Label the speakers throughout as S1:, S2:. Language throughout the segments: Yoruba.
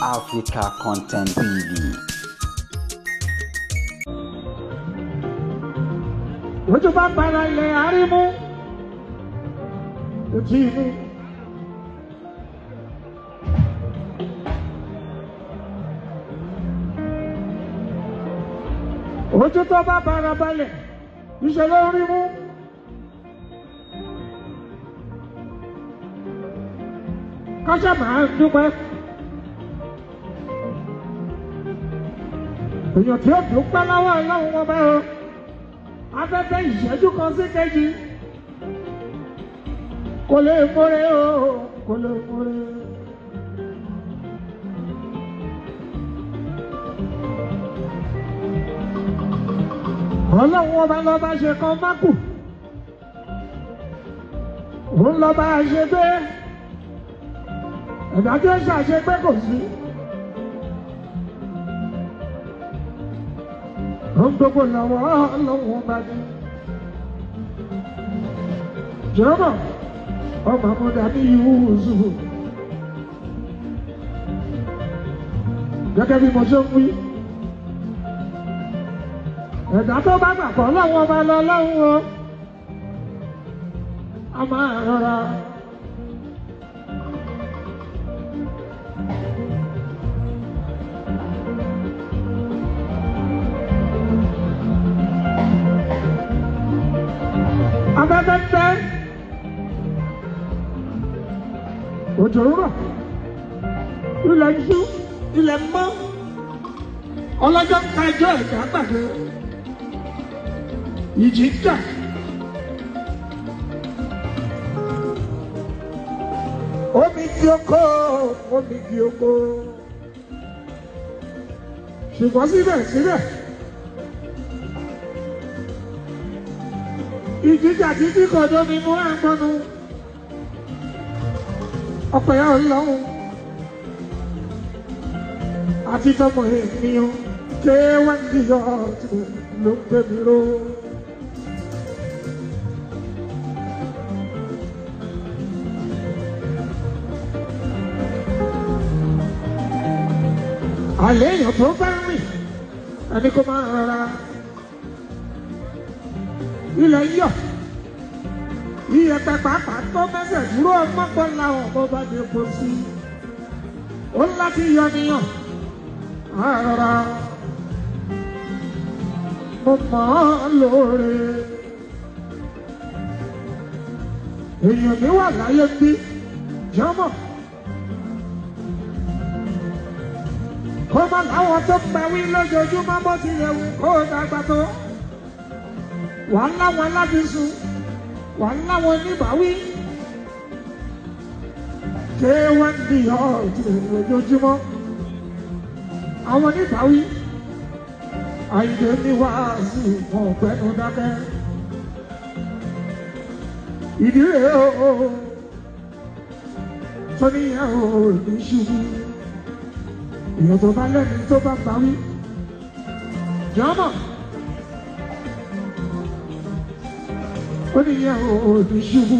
S1: Africa Content TV.
S2: Ojú bá para ilẹ̀ àrímú etí inú. Ojú tó bá para balẹ̀ ìṣe ló ń rí mú. Káṣá máa ń dúpẹ́. Èèyàn tí ó dúpẹ́ lọ́wọ́ Ọlọ́run wọn bá o. Afẹ́fẹ́ ìṣẹ́jú kan sí kejì kò lè múre o, kò lè múre. Ọlọ́run ọba lọ́ba ṣe kan má kù, òun lọ́ba ṣe gbé, ẹ̀dá tí ó ṣàṣegbé kò sí. Ohun gbogbo lọ́wọ́ Ọlọ́run ọba ni. Jọ̀wọ́ ọmọ àmúdá ní Yúsúfù. Gẹ́gẹ́ bí mo ṣe ń wí. Ẹ̀dá tó bá gbàgbọ́ Ọlọ́run ọba lọ lọ́hùn o. A máa rọra. Afẹ́fẹ́ ń fẹ́, òjò ń rọ̀, ilẹ̀ ń ṣú, ilẹ̀ ń mọ́, ọlọ́jọ́ ń ka ẹjọ́ ẹ̀dá gbàgbé, ìjì ń jà. Omi di oko, omi di oko, ṣùgbọ́n síbẹ̀síbẹ̀. Ìjíjà títí kò dómi mú àgbọ̀nù. Ọ̀pẹ̀ Ọlọ́run àti tọmọ ènìyàn ké wá ń dìyọ ló ń gbé mi ró. Àlẹ́ èèyàn tó bá rìn ẹni kó máa rọra. Ilẹ̀ yọ̀. Iyẹ̀pẹ̀ pàápàá tó mẹ́sẹ̀ dúró ọmọkọ làwọn ọmọ bá ní epo sí. Ó láti yọ níyàn. Rárá, mo mọ̀ ọ́ lóore. Èèyàn mi wà láyé bí jọmọ. Kó má láwọn tó ń bá wí lójoojúmọ́ bó tilẹ̀ wù kó dàgbà tó. Wà láwọn alábìsùn, wà láwọn oníbàáwí. Ké wọ́n di ọ̀tún lójoojúmọ́. Àwọn oníbàáwí, Àyìndé ní wàásù wọn ò gbẹ́nu dákẹ́. Ìdí rèé o, tó níyàwó ní ṣubú. Èèyàn tó bá lẹ́nu tó bá báwí. Jọ́mọ̀. Ó níyàwó ní ṣubú.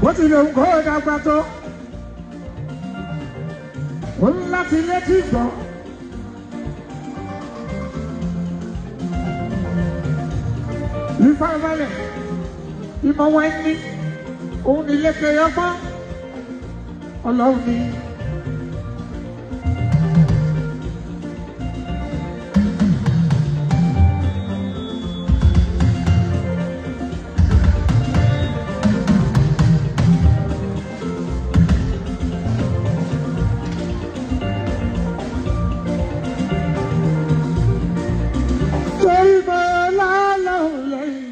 S2: Bó tilẹ̀ ń kó dàgbà tó, ó ń láti létí gbọ́. Ìfarabalẹ̀ ìmọ̀ wọn ní òun ní lékè ọgbọ́n Ọlọ́run ni. Torí mo lọ́lọ́run lẹ́yìn.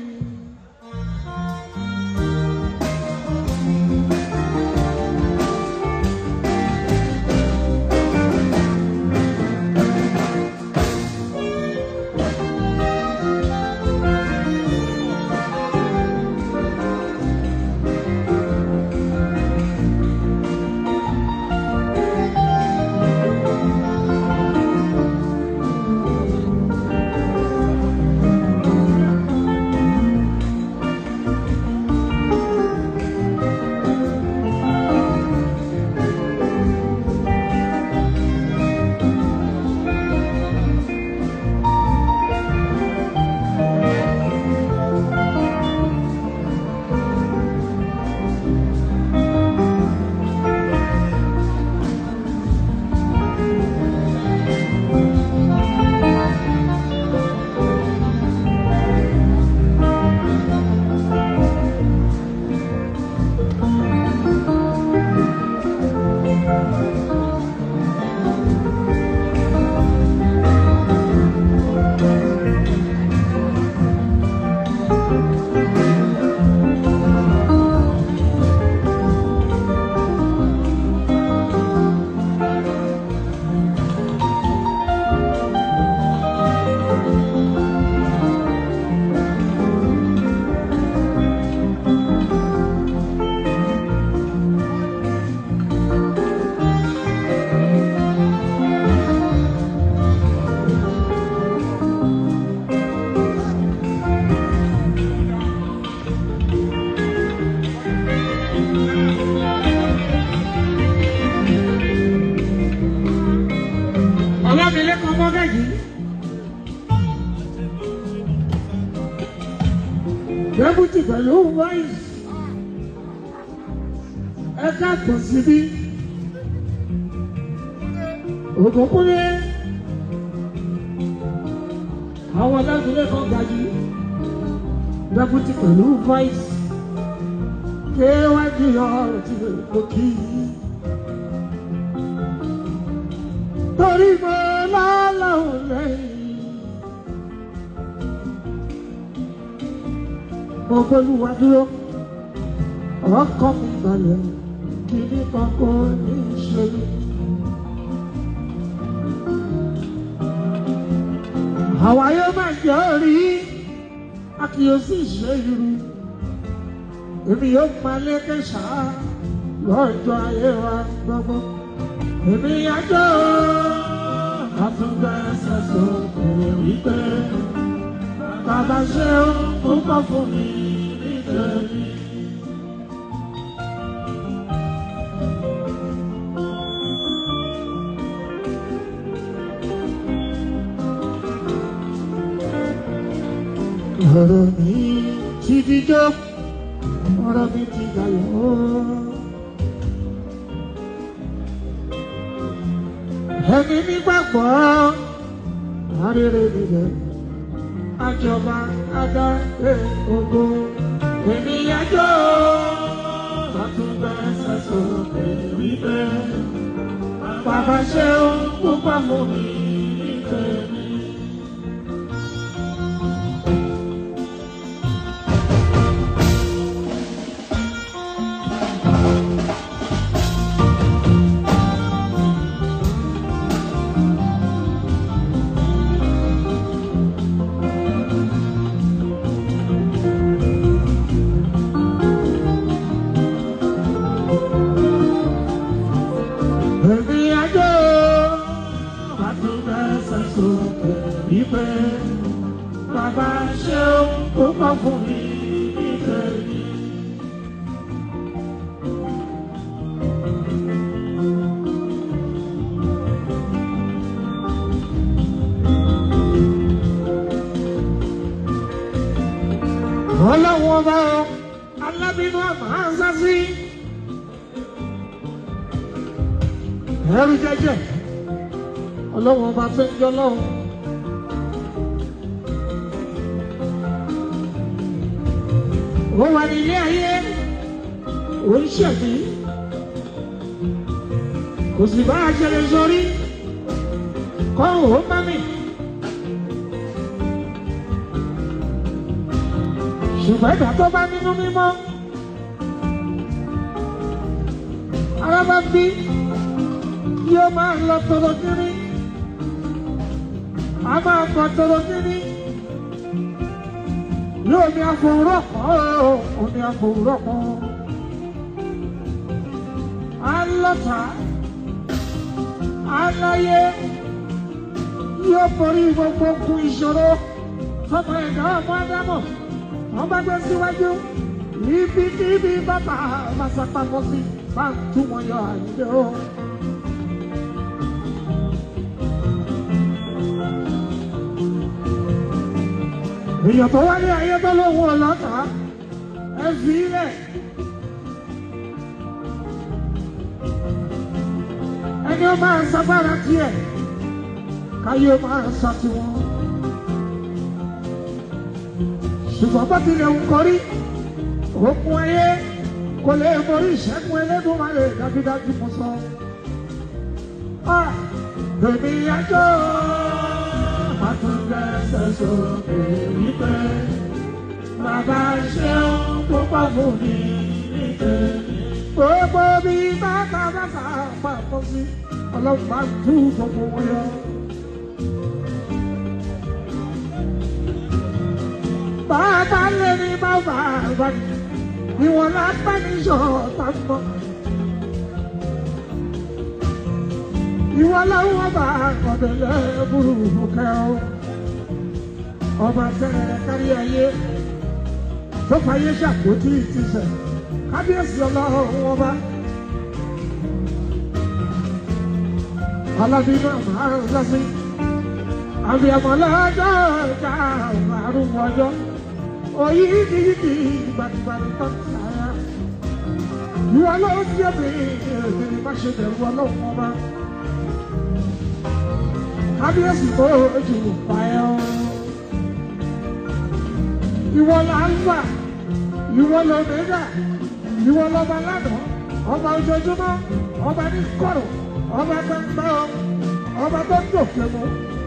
S2: Ọlámilékan Mọ́gàjí. Dẹ́bùtì pẹ̀lú wáìsì. Ẹ káàbọ̀ síbí. Ògúnkúnlé. Àwọn Ọlámilékan Gàjí. Dẹ́bùtì pẹ̀lú wáìsì. Kéwájú ọ̀rọ̀ tí mo kì í. Torí mo lọ́lọ́hùn lẹ́yìn. Mo bólúwa dúró, ọkọ mi balẹ̀, kìíní kan kò ní í ṣe mí. Àwa yóò máa jẹ́ orí, a kì yóò sì ṣe irú. Èmi yóò máa lékè ṣáá lọ́jọ́ ayé wa gbogbo. Èmi àjọ àtúngbẹ́sẹ̀ sókè wípé bàbá ṣe ó púpọ̀ fún mi nítorí. Ọ̀rọ̀ mi ti dijọ́, ọ̀rọ̀ mi ti dayọ̀. Ẹni nígbàgbọ́ arére nílẹ̀ àjọba adáre ògo èmi àjọ àtúbẹ̀sẹ̀ sókè wípé bàbá ṣe ó púpọ̀ fún mi nítorí. Èmi àjọ àtúbẹ̀sẹ̀ sókè wípé bàbá ṣe ó púpọ̀ fún mi nítorí. Ọlọ́run ọba o, alábínú àmà ń sá sí. Ẹrú jẹjẹ, Ọlọ́run ọba tó ń jọ lọ́hùn. Ó wà nílé ayé, ó ń ṣẹ̀mí. Kò sì bá aṣẹlẹ̀ sórí, kọ́ òun má mi. Ṣùgbọ́n ìgbà tó bá nínú mímọ́, ara bá bí yóò máa lọ tọrọ kiri, a máa bọ̀ tọrọ kiri, yóò ní àfòwúrọ̀ kan, ó ní àfòwúrọ̀ kan. Alọ́ta, aláyé, yóò borí gbogbo okùn ìṣòro tọmọ ẹ̀dá ọmọ Ádámọ̀. Wọ́n bá gbé síwájú, ibikíbi bàbá máa sí bá ń tú wọn yọ àyíké o. Èèyàn tó wá ní ayé tó lóhun ọlọ́ta, ẹ fi ilẹ̀. Ẹni ó máa sábàrà tiẹ̀, káyé ó máa sá tiwọn. Ṣùgbọ́n bó tilẹ̀ ń kọrí, òkun ayé kò lè borí ìṣẹ́gun Elédùmarè dájúdájú mo sọ. Èmi àjọ àtúndẹ̀sẹ̀ sókè wípé bàbá ṣeun púpọ̀ fún mi nítorí. Gbogbo bí bàtà bàtà pàpọ̀ sí, ọlọ́pàá tú gbogbo wọn yọ. Bàbá lè ní bàbá bá ní ìwọ̀n lápá ní ṣọ̀tà mọ́. Ìwọ lọ́wọ́ bá ọ̀dẹ̀lẹ̀ burúkú kẹ́ o. Ọba tẹ́rẹ̀ kárí ayé tó fàyè ṣàpótí ìtìsẹ̀ Kábíyèsí ọlọ́run ọba. Alábí náà máa ń lọ sí. Àbíyamọ lọ́jọ́ ìjà àrùn ọjọ́. Òyì yìí gbàgbàgbà tó ń sára. Ìwọ ló ń jẹ́ mi, èmi má ṣe bẹ̀rù ọlọ́run ọba. Kábíyèsí tó ojú pa ẹ́ ọ́. Ìwọ là ń gbà, ìwọ ló mẹ́gà, ìwọ lọ́ba lánàá, ọba ojoojúmọ́, ọba ní kọ̀rọ̀, ọba gbangba ọ, ọba tó ń dòkè mú,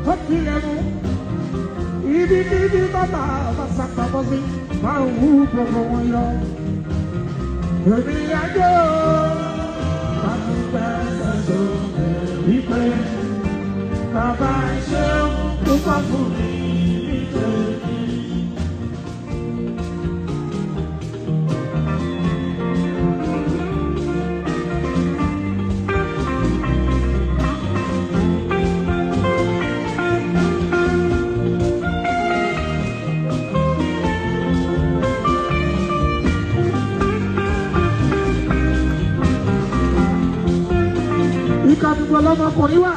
S2: tó tilẹ̀ mú. Ibi níbi bàbá ọba sàpamọ́ sí, máa ń wú gbogbo wọn yọ. Èmi àjò bàtúgbà sọ̀sọ̀ wípé bàbá ṣeun púpọ̀ fún mi nítorí. Ìka gbogbo ọlọ́mọkùnrin wà.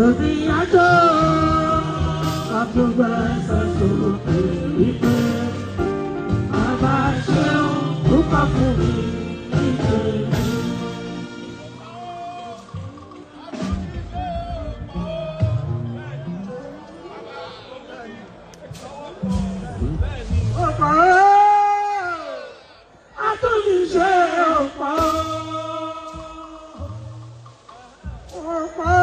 S2: Èmi àjò àtúgbà sọ̀sọ̀ wípé bàbá ṣeun púpọ̀ fún mi nítorí. Ọ̀pọ̀ àtúnṣe ọ̀pọ̀ ọ̀pọ̀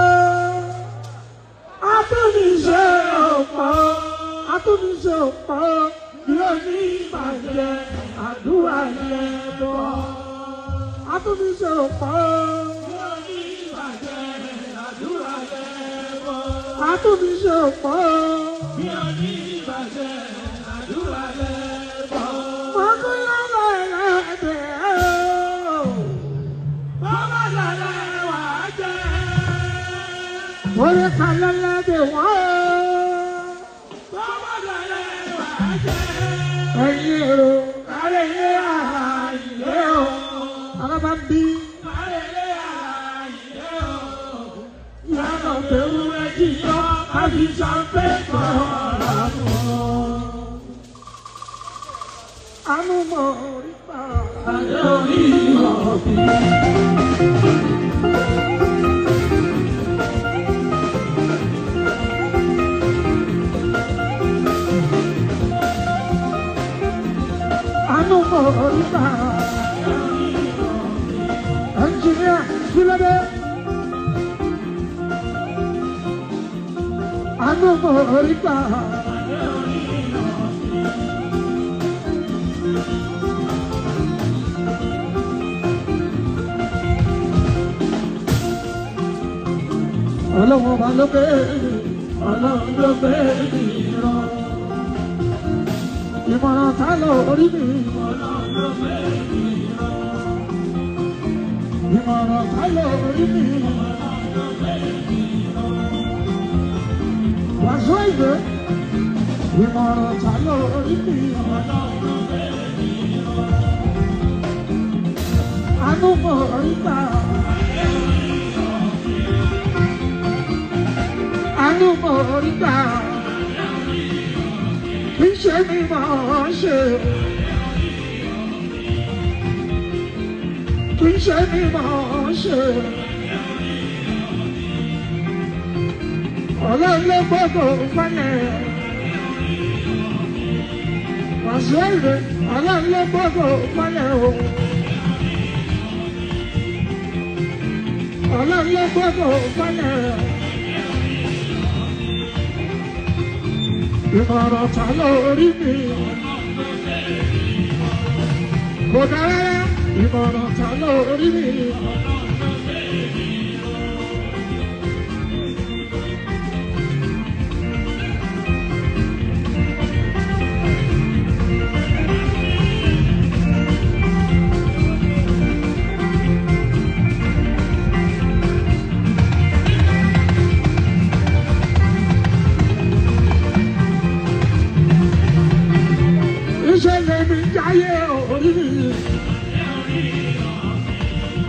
S2: àtúnṣe ọ̀pọ̀ àtúnṣe ọ̀pọ̀ bí ó ní ìbàjẹ́ àdúrà lẹ́bọ̀. Àtúnṣe ọ̀pọ̀ bí ó ní ìbàjẹ́ àdúrà lẹ́bọ̀. Àtúnṣe ọ̀pọ̀ bí ó ní ìbàjẹ́ àdúrà lẹ́bọ̀. Mọ̀kúnlá lẹ́ẹ̀dẹ̀ ọ́. Bàbá lálẹ́ wà á jẹ́. Orí kan lẹ́lẹ́dẹ̀ wọ́n. Bàbá lálẹ́ wà á jẹ́. Ẹ̀yin èrò kárẹ̀ ilé ààyè o. Alábà ń bí. Kárẹ̀ ilé ààyè o. Ìyànà bẹ̀rù rẹ̀ jìnnà àfi ṣàǹfẹ̀ kọ́ra mọ́. Àánú mọ̀ orí pa. Àlẹ́ orí ọ̀bí. mo rí gbà. Ẹnjìníà kí ló dé? Àánú mo rí gbà. Ọlọ́run ọba ló gbé mi, Ọlọ́run ló gbé mi rọ. Ìmọ̀ràn ta ló orí mi, Ọlọ́run ló gbé mi rọ. Ìmọ̀ràn ta ló orí mi, Ọlọ́run ló gbé mi rọ. Wàásù ìwé, ìmọ̀ràn ta ló orí mi, Ọlọ́run ló gbé mi rọ. Àánú mo rí gbà. Àánú mo rí gbà. Kì í ṣe mi mọ̀ ọ́ ṣe. Kì í ṣe mi mọ̀ ọ́ ṣe. Ọlọ́run ló gbogbo fẹ́lẹ̀. Wàásù ìwé, Ọlọ́run ló gbogbo fẹ́lẹ̀ o. Ọlọ́run ló gbogbo fẹ́lẹ̀. Ìmọ̀ràn ta lórí mi. Kò dá rárá. Ìmọ̀ràn ta lórí mi. Iṣẹ́ lèmi jáyé orí mi.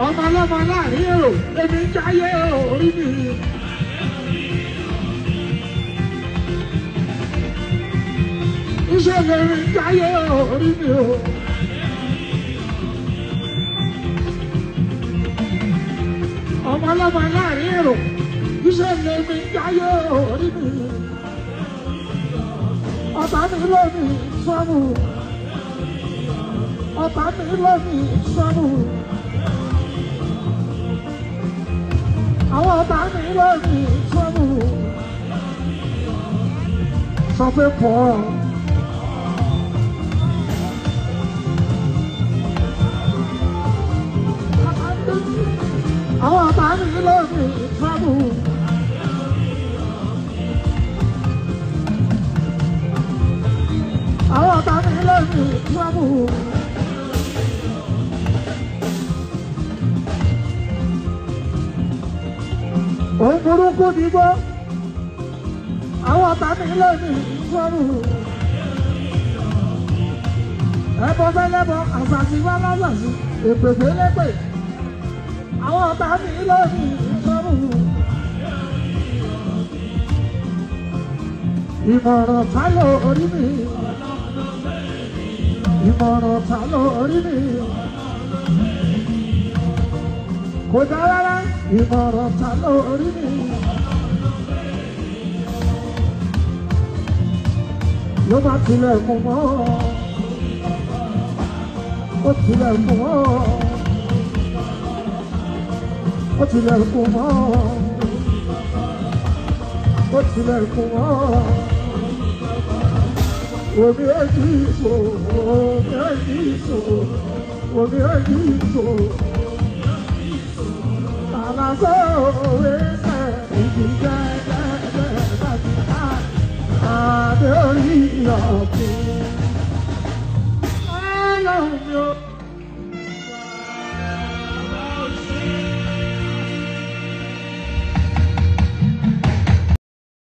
S2: Ọmọ ọlọ́mọ láàrin èrò lèmi jáyé orí mi. Iṣẹ́ lèmi jáyé orí mi o. Ọmọ ọlọ́mọ láàrin èrò iṣẹ́ lèmi jáyé orí mi. Ọ̀tá mi lónìí sọ́mù. Ọ̀tá mi lónìí sọ́mù. Àwọn ọ̀tá mi lónìí sọ́mù. Sọ pé pọ̀. Àwọn ọ̀tá mi lónìí sọ́mù. Àwọn ọ̀tá mi lónìí sọ́mù. Òun burúkú ni gbọ́. Àwọn ọ̀tá mi lónìí sọ́mù. Ẹbọ fẹ́lẹ́bọ, àṣàṣì wá lásàṣì, èpèpè lépè. Àwọn ọ̀tá mi lónìí sọ́mù. Ìmọ̀ràn ta lórí mi. Ìmọ̀ràn ta lórí mi. Kò dá rárá. Ìmọ̀ràn ta lórí mi. Ló bá tilẹ̀kùn mọ́. Ó tilẹ̀kùn mọ́. Ó tilẹ̀kùn mọ́. Ó tilẹ̀kùn mọ́. Omi ẹ̀jí ìṣò, omi ẹ̀jí ìṣò, omi ẹ̀jí ìṣò. Àlàsó òwe sẹ̀, ìdí jẹ́jẹ́jẹ́ láti ká. Adé orí ọ̀kìn.